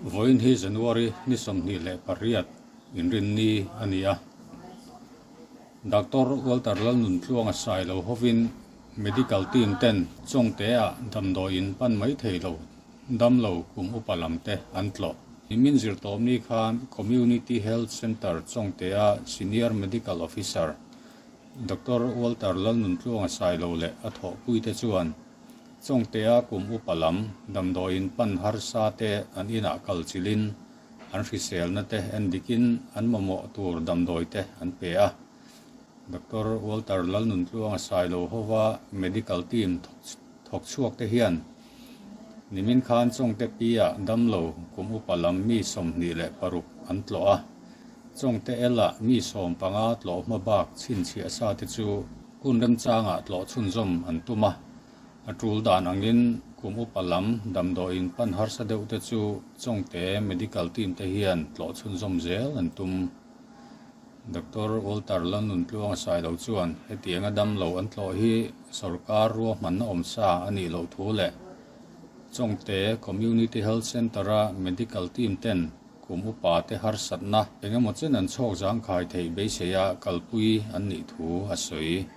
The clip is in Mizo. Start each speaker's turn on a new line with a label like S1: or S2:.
S1: Vawiin hi January ni 28 inrinni a ni a. Doctor Walter Lalnuntluanga Sailo hovin Medical team ten Chawngte-ah damdawiin pan mai thei lo damlo kum upa lam te an tlawh. Nimin zirtawpni khan Community Health Centre Chawngte-a Senior Medical Officer Doctor Walter Lalnuntluanga Sailo leh a thawhpuite chuan Chawngte-a kum upa lam damdawiin pan harsa te an inah kal chilhin an hriselna te en dikin an mamawh tur damdawi te an pe a. Doctor Walter Lalnuntluanga Sailo hova medical team thawk chhuak te hian nimin khan Chawngte pi-ah damlo kum upa lam mi 26 an tlawh a. Chawngte L-ah mi 15 tlawh hma bak chhinchhiah sa te chu hun remchangah tlawh chhunzawm an tum a. A tul dan angin kum upa lam damdawiin pan harsa deuh te chu Chawngte medical team te hian tlawh chhunzawm zel an tum. Doctor Walter Lalnuntluanga Sailo chuan hetianga damlo an tlawh hi sorkar ruahmanna awm sa a nih loh thu leh Chawngte Community Health Centre-a medical team ten kum upa te harsatna engemaw chen an chhawk zangkhai theih beiseia kalpui an nih thu a sawi.